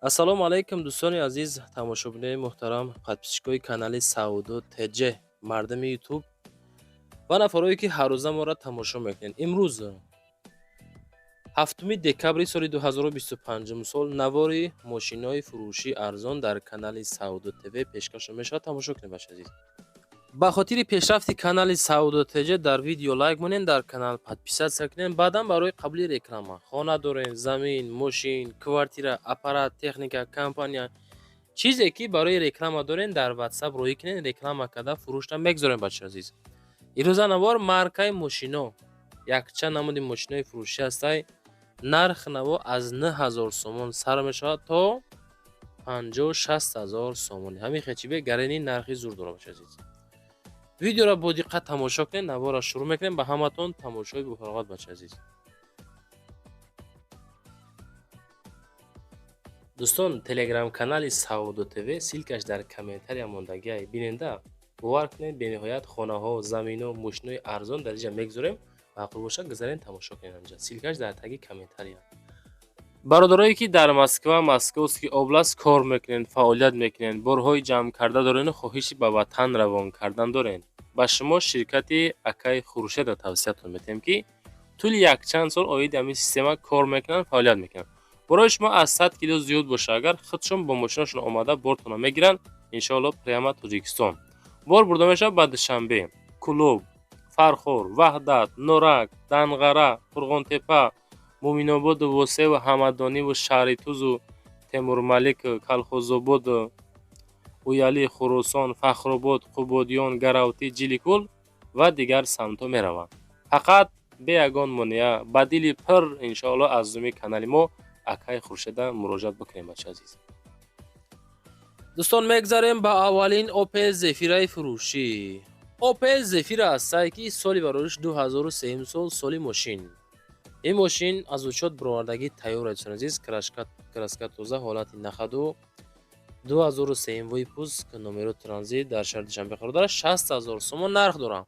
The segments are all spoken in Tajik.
Ассалому алайкум, дӯстони азиз, тамошобинони муҳтарам, подписчикои канали Савдо ТЖ, мардами Ютуб ва нафарое, ки ҳаррӯза моро тамошо мекунед. Имрӯз, 7 декабри соли 2025 сол, навори мошинои фурӯшии арзон дар канали Савдо ТВ пешкаш мешавад. Тамошо кунед, бачаи азиз. Ба хотири пешрафти канали Савдо ТЖ дар видео лайк монед, дар канал подписаться кунед. Баъдан барои қабули реклама, хона дорем, замин, мошин, квартира, аппарат, техника, компания, чизе ки барои реклама дорем, дар WhatsApp роҳӣ кунед, реклама карда фурӯшта мегзорем, бачаи азиз. Ирӯза навор маркаи мошино, якчанд намуди мошинои фурӯшӣ ҳастай. Нархи наво аз 9000 сомон сар мешавад то 50-60 ҳазор сомонӣ. Ҳамин хечибе гарени нархи зур дорад, бачаи азиз. Видеоро бо диққат тамошо кунед, наворро шурӯъ мекунем. Ба ҳаматон тамошои бофароғат, бачаи азиз. Дӯстон, телеграм-канали Савдо ТВ, ссылкаш дар комментария мондагиай, биненда. Бовар кунед, бениҳоят хонаҳо, замино, мошинои арзон дар инҷа мегузорем. Маъқул бошад, гузарен, тамошо кунед анҷа. Ссылкаш дар таги комментария. Бародарое, ки дар Москва, Московский область кор мекунед, фаъолият мекунед, борҳои ҷамъ карда дорену хоҳиши ба ватан равон кардан доред, ба шумо ширкати акаи Хуршедро тавсиятон метиҳем, ки тӯли якчанд сол оиди ҳамин система кор мекунанд, фаъолият мекунанд. Борои шумо аз 100 кило зиёд боша агар, худшон бо мошинашон омада бортонро мегиранд, иншоалло, прямо Тоҷикистон. Бор бурда мешавад ба Душанбе, Кӯлоб, Фархор, Ваҳдат, Норак, Данғара, Қурғонтепа, Муъминободу Восеву Ҳамадониву Шаҳритузу Темурмалик, Калхозободу Уялӣ, Хуросон, Фахробод, Қубодиён, Гаравтӣ, Ҷиликул ва дигар самтҳо мераванд. Фақат бе ягон монеа, ба дили пир, иншоалло, аз зуми канали мо акаи Хуршеда муроҷиат бикунем, бачаи азиз. Дӯстон, мегзарем ба аввалин Опел Зефираи фурӯшӣ. Опел Зефира ҳастае, ки соли барориш 2003 сол, соли мошин. Ин мошин аз учёт баровардагӣ тайёр, дӯстони азиз, краска тоза, ҳолати на ходу. 2003 выпуск, номеро транзит, дар шаҳри Душанбе қарор дорад, 60 ҳазор сомон нарх дорад.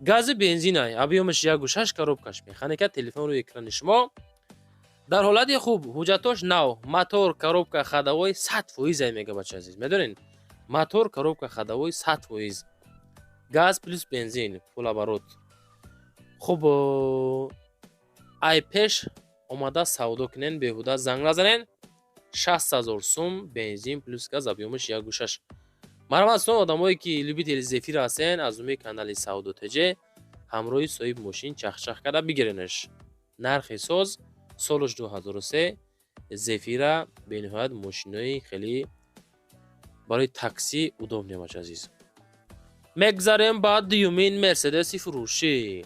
Гази бензинай, объёмаш 1,6, коробкаш механика, телефон рӯи экрани шумо. Дар ҳолати хуб, ҳуҷҷатош нав, мотор, коробка, ходовой 100%-ай, мега, бачаи азиз. Медонед, мотор, коробка, ходовой 100%. Газ плюс бензин, полуоборот. Хуб, ай пеш омада савдо кунен, беҳуда занг назанен. 60 ҳазор сум, бензин плюс газ, объёмаш 1,6. Марҳамат, дӯстон, одамое ки любители Зефира ҳастен, аз зуми канали Савдо ТЖ ҳамроҳи соҳиби мошин чахчах карда бигиренаш. Нархи соз, солаш 2003, Зефира бениҳоят мошинои хеле барои такси удобный, бачаи азиз. Мегзарем ба дуюмин Мерседеси фурӯшӣ.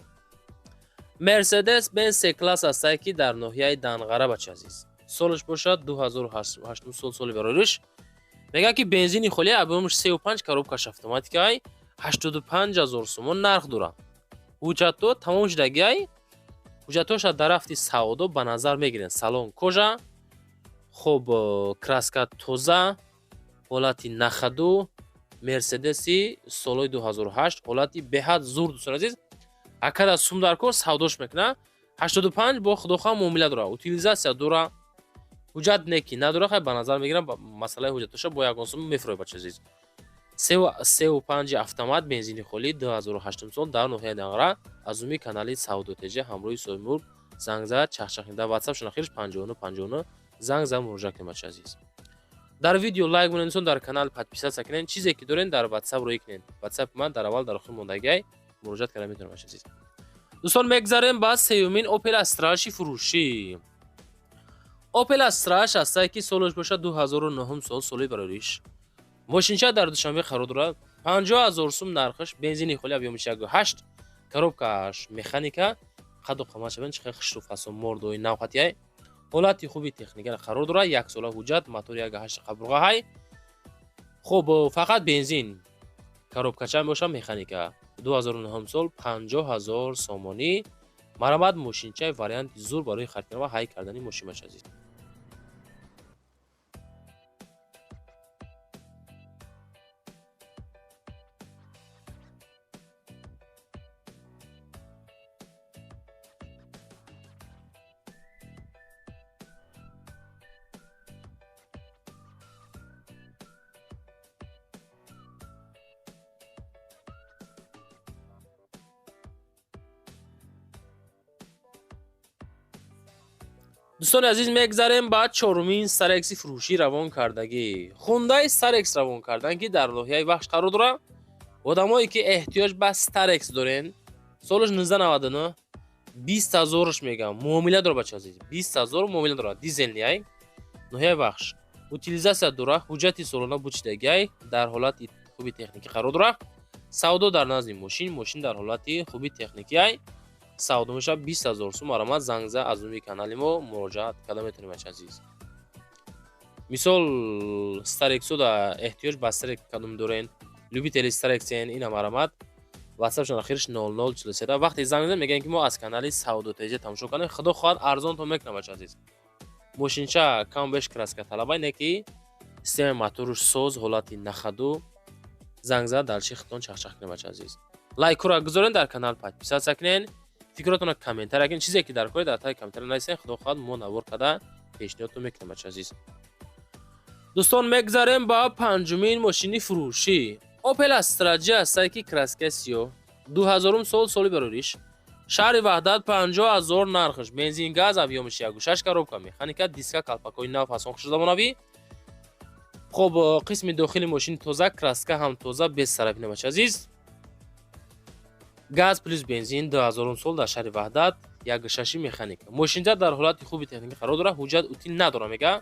Мерседес Бенз С класс ҳастае, ки дар ноҳияи Данғара, бачаи азиз. Солаш бошад 2008 сол, соли барориш. Мегӯяд, ки бензини холӣ, объёмаш 3,5, коробкаш автоматикай, 85 ҳазор сомон нарх дорад. Ҳуҷҷатҳо тамом шудагиай, ҳуҷҷатҳоша дар рафти савдо ба назар мегиред. Салон кожа, хуб, краска тоза, ҳолати на ходу, Мерседеси солҳои 2008, ҳолати беҳад зур, дӯстони азиз. Акада сум дар кор, савдош мекунад. 85 бо худохоҳ муомила дорад, утилизация дора, ҳуҷҷат не ки надора, хай, ба назар мегирам масъалаи ҳуҷҷатоша, бо ягон сум мефурӯяд, бачаи азиз. 3,5 автомат, бензини холӣ, 2008 сол, дар ноҳияи Данғара, аз зуми канали Савдо ТЖ ҳамроҳи соҳибмулк занг зад, чахчах дар ватсапшон ахирш 59 59 занг зад, муроҷиат кунед, бачаи азиз. Дар видео лайк монед, дӯстон, дар канал подписаться кунед, чизе ки доред, дар ватсап роҳӣ кунед. Ватсапи ман дар аввал дар охир мондагиай, муроҷиат карда метавонед, бачаи азиз. Дӯстон, мегзарем ба сеюмин Опел Астраши фурӯшӣ. Опел Астраш ҳастае, ки солаш бошад 2009 сол, соли барориш. Мошинча дар Душанбе қарор дорад, 50 ҳазор сум нархаш, бензини холӣ, объёмаш 1,8, коробкааш механика, қаду қоматша бин, чӣ хел хушрӯ фасон, мордои навқатиай, ҳолати хуби техника қарор дорад, яксола ҳуҷҷат, мотори 1,8 қабурғаҳай. Хуб, фақат бензин, коробкача бошад механика, 2009 сол, 50 ҳазор сомонӣ. Марҳамат, мошинчаи варианти зур барои харид кардан ва ҳай кардани мошин, бачаи азиз. Дӯстони азиз, мегзарем ба чорумин Старекси фурӯшӣ равон кардагӣ. Хундай Старекс равон кардан, ки дар ноҳияи Вахш қарор дорад. Одамое ки эҳтиёҷ ба Старекс дорен, солаш 1999, 20 ҳазорш мегам, муомила дорад, бача азиз, 20 ҳазор муомила дорад. Дизельный ай, ноҳияи Вахш, утилизация дорад, ҳуҷҷати солона бучидагиай, дар ҳолати хуби техникӣ қарор дорад. Савдо дар назди мошин, мошин дар ҳолати хуби техникӣ ай, савдо мешавад 20 ҳазор сум. Марамат зангза, аз номи канали мо муроҷиат карда метавонем, бача азиз. Мисол, Старексода эҳтиёҷ ба Старек кадом дорен, любители Старексен, ина марамат, ватсапшон ахирш 0043. Вақте занг мезанем, мегӯянд, ки мо аз канали Савдо ТЖ тамошо кардем, худо хоҳад, арзонтон мекунам, бача азиз. Мошинча кам беш краска талабай, не ки системаи моторуш соз, ҳолати на ходу. Занг зад, дальше худтон чахчах кунем, бача азиз. Лайкура гузорен, дар канал подписаться кунен, фикротонро комментария кунед, чизе ки дар кори дар таги комментария нависен, худо хоҳад, мо навор карда пешниҳодтон мекунем, бача азиз. Дӯстон, мегзарем ба панҷумин мошини фурӯшӣ. Опел Астра Ҷ ҳастае, ки краска сиёҳ, 2000-ум сол, соли барориш, шаҳри Ваҳдат, 50 000 нархш, бензин, газ, объём иш 1,6, коробка механика, диска, калпакҳои нав, фасон замонавӣ. Хоб, қисми дохили мошин тоза, краска ҳам тоза, без царапина, бача азиз. Газ плюс бензин, 2000-ум сол, дар шаҳри Ваҳдат, 1,6 механика. Мошинча дар ҳолати хуби техникӣ қарор дорад, ҳуҷҷат утил надорад, мега,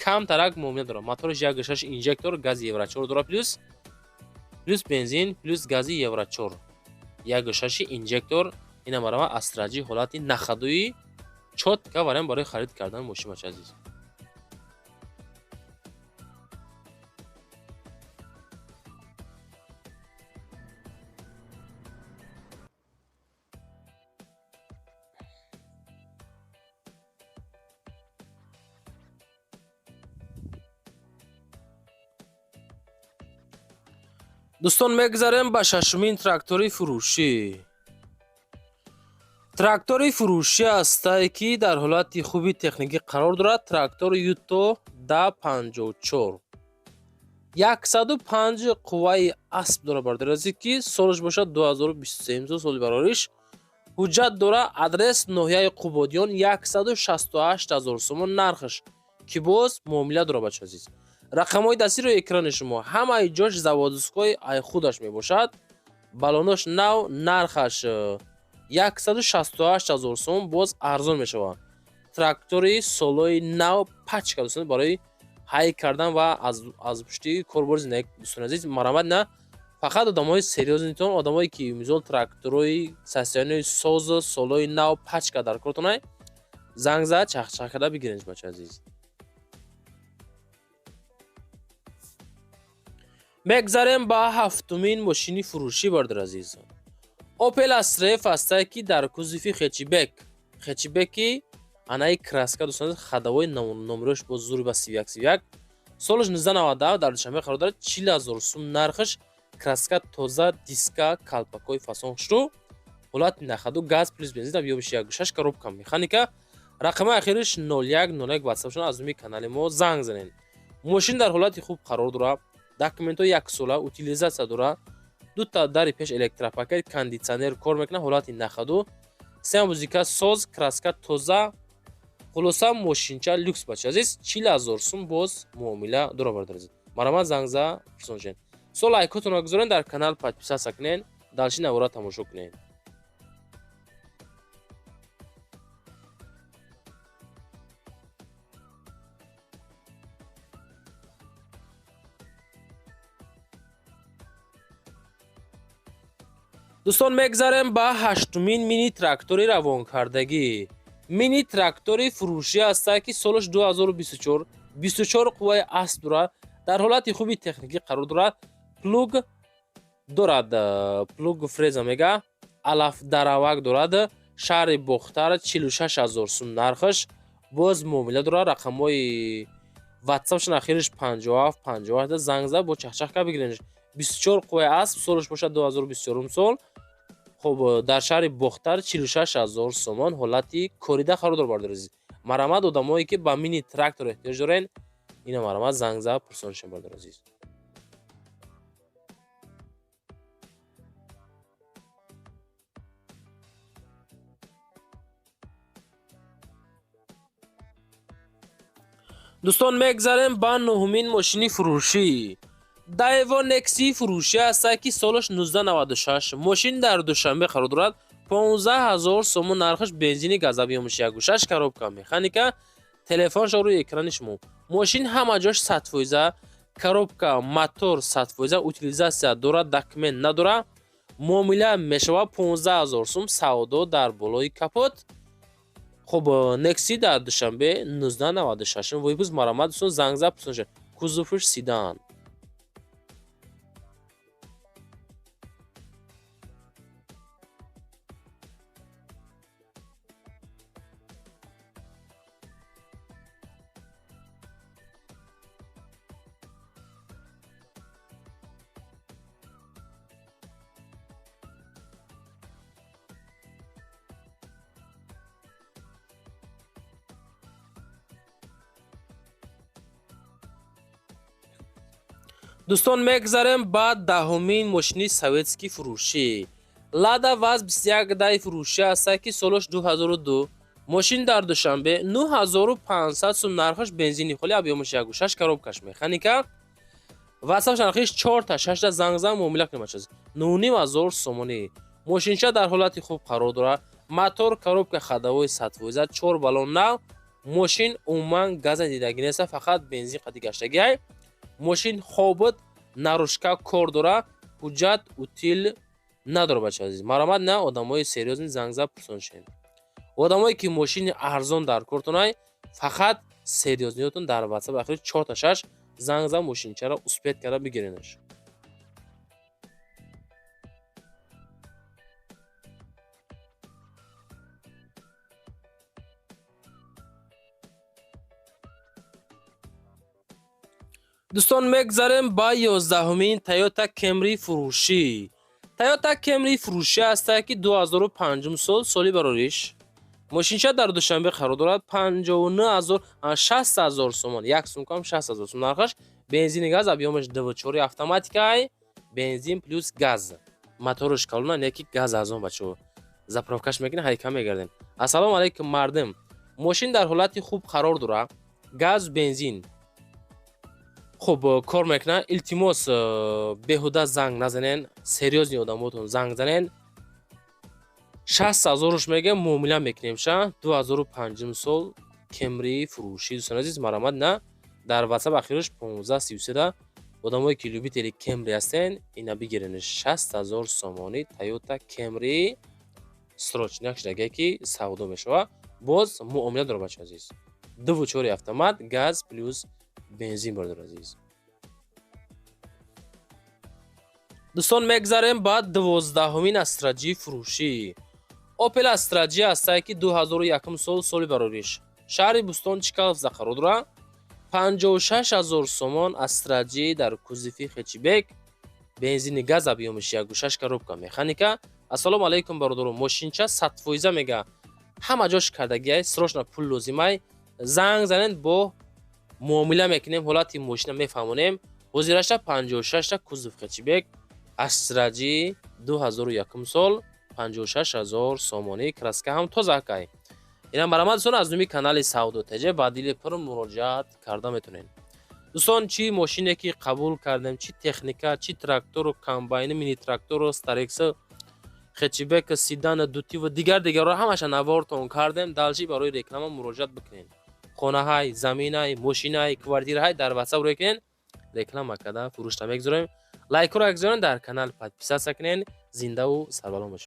камтарак муомила дорад. Мотораш 1,6 инжектор, гази евро 4 дорад, плюс бензин плюс гази евро 4, 1,6 инжектор. Ина марама, Астра Ҷи, ҳолати на ходу и чётко вариант барои харид кардан мошин, бача азиз. Дӯстон, мегзарем ба шашумин трактори фурӯшӣ. Трактори фурӯшӣ ҳастае, ки дар ҳолати хуби техникӣ қарор дорад. Трактори Юто да 54, 105 қувваи асп дорад, бародари, ки солаш бошад 2023 сол, соли барориш, ҳуҷҷат дорад. Адрес ноҳияи Қубодиён, 168 ҳазор сомон нархаш, ки боз муомила дорад, бача азиз. Рақамҳои дастиро экрани шумо, ҳамаи ҷош заводской ай худаш мебошад, балонош нав. Нархаш 168 ҳазор сом, боз арзон мешавад. Трактори солои нав, пачка, дӯстон, барои ҳай кардан ва аз пушти корбори зиндагӣ. Дӯстони азиз, марамат на фақат одамои серьёзный тон, одамое ки мисол тракторои состояние и соз, солои нав, пачка дар кортонай, занг зад, чахчах карда бигиренш, бача азиз. Мегзарем ба ҳафтумин мошини фурӯшӣ, бародари азиз. Опел Астра Ф ҳастае, ки дар кузови хэтчбек, хэтчбеки анаи краска, дӯстон, ходовой, номерош бо зури ба 31 31, солаш 1997, дар Душанбе қарор дорад, 40 000 сум нархаш, краска тоза, диска, калпакҳои фасон хушрӯ, ҳолати на ходу, газ плюс бензин, объём иш 1,6, коробка механика. Рақами ахириш 01 01, ватсапшон, аз номи канали мо занг занед. Мошин дар ҳолати хуб қарор дорад, документҳо яксола, утилизация дорад, дута дари пеш электропакет, кондитсионер кор мекунад, ҳолати на ходу, система музыка соз, краска тоза. Хулоса, мошинча люкс, бача азиз, 40 000 сум, боз муомила дора, бародари азиз. Марамат зангза, пурсоншен. Со лайкотонро гузорен, дар канал подписаться кунен, дальше навора тамошо кунен. Дӯстон, мегзарем ба ҳаштумин мини трактори равонкардагӣ. Мини трактори фурӯшӣ ҳастад, ки солаш 2024, 24 қувваи асп дорад, дар ҳолати хуби техникӣ қарор дорад, плуг дорад, плуг, фреза, мега, алафдаравак дорад. Шаҳри Бохтар, 46 ҳазор сум нархаш, боз муомила дорад. Рақамҳои ватсапшон ахириш 57 58, занг зад, бо чахчах ка бигиренш. 24 қувваи асп, солаш бошад 2024 сол. Хуб, дар шаҳри Бохтар, 46 ҳазор сомон, ҳолати корида қарор дор, бародари азиз. Марамат, одамое ки ба мини трактор эҳтиёҷ дорен, ина марамат, занг зад, пурсоншен, бародари азиз. Дӯстон, мегзарем ба нуҳумин мошини фурӯшӣ. Даево Некси фурӯшӣ ҳастад, ки солаш 1996, мошин дар Душанбе қарор дорад. 15 000 сомон нархаш, бензини, газ, объёмаш 1,6, коробка механика. Телефоншо рӯи экрани шумо. Мошин ҳама ҷош 100%, коробка, мотор 100%, утилизация дорад, документ надорад. Муомила мешавад, 15 000 сум савдо дар болои капот. Хуб, Некси дар Душанбе, 1996 выпуск. Марамат, дӯстон, занг зад, пурсонша. Кузовш седан. Дӯстон, мегзарем ба даҳумин мошини советский фурӯшӣ. Лада ВАЗ 21 дай фурӯшӣ ҳастад, ки солаш 2002, мошин дар Душанбе, 9500 сум нархаш, бензини холи, объёмаш 1,6, коробкаш механика. Ватсапш нархиш 4 6, занг зан, муомила кунем. Бачаз, 9500 сомонӣ. Мошинча дар ҳолати хуб қарор дорад: мотор, коробка, ходовой 100%, чор баллон нав. Мошин умуман газа дидагӣ неста, фақат бензин қади гаштагиай. Мошин хобуд, наружка кор дора, ҳуҷҷат, утил надора. Бача азиз, марамат, на одамои серьёзный зангза пурсоншен. Одамое ки мошини арзон дар кортонай, фақат серьёзныётон дар Ватсап ахири чорта шаш занг за, мошинчаро успеть карда бигиренаш. Дӯстон, мегзарем ба 11-умин Тойота Кемри фурӯшӣ. Тойота Кемри фурӯшӣ ҳастад, ки 2005 сол, соли барориш. Мошинча дар Душанбе қарор дорад. 59 000, 60 000 сомон, як сумкам 60 000 сум нархаш, бензини, газ, объёмаш 2,4, автоматикай, бензин плюс газ. Моторш калона, не ки газ арзон, бачаҳо. Заправкаш мекунем, ҳайка мегардем. Ассалому алайкум, мардим. Мошин дар ҳолати хуб қарор дорад, газ, бензин хуб кор мекунад. Илтимос, беҳуда занг назанен, серьёзный одамотон занг занен. 60 000-уш мегем, муомила мекунем ша. 2005 сол Кемри фурӯшӣ. Дӯстони азиз, марамат, на дар Ватсап ахираш 1533. Одамое ки любители Кемри ҳастен, ина бигирен, 60 000 сомонӣ Тойота Кемри. Срочняк шудагие, ки савдо мешавад, боз муомила дорад. Бача азиз, дуву чори автомат, газ плюс бензин. Бародари азиз, дӯстон, мегзарем ба 12-умин Астра Ҷи фурӯшӣ. Опел Астра Ҷи ҳастае, ки 2001 сол, соли барориш, шаҳри Бӯстон, Чкаловсда қарор дорад. 56 000 сомон Астра Ҷи дар кузови хэтчбек, бензини, газ, объёмаш 1,6, коробка механика. Ассалому алайкум, бародаро. Мошинча 100% мега, ҳама ҷош кардагиай. Срочно пул лозимай, занг занед, бо муомила мекунем, ҳолати мошина мефаҳмонем. Ҳозирашта 56-та, кузов хэтчбек, Астра Ҷи 2001 сол, 56 000 сомонӣ, краска ҳам тозакай. Инам барамад, дӯстон, аз номи канали Савдо ТЖ ба дили пур муроҷиат карда метавонед. Дӯстон, чӣ мошине ки қабул кардем, чӣ техника, чӣ трактору, комбайну, мини трактору, Старексу, хэтчбек, седана, дутиву дигар дигарро ҳамаша навортон кардем. Дальше барои реклама муроҷиат бикунед. Хонаҳай, заминай, мошинай, квартираҳай дар Ватсап рӯй кунед, реклама карда фурӯшта мегузорем. Лайкҳоро гузорен, дар канал подписаться кунед. Зиндаву сарбаланд бошед.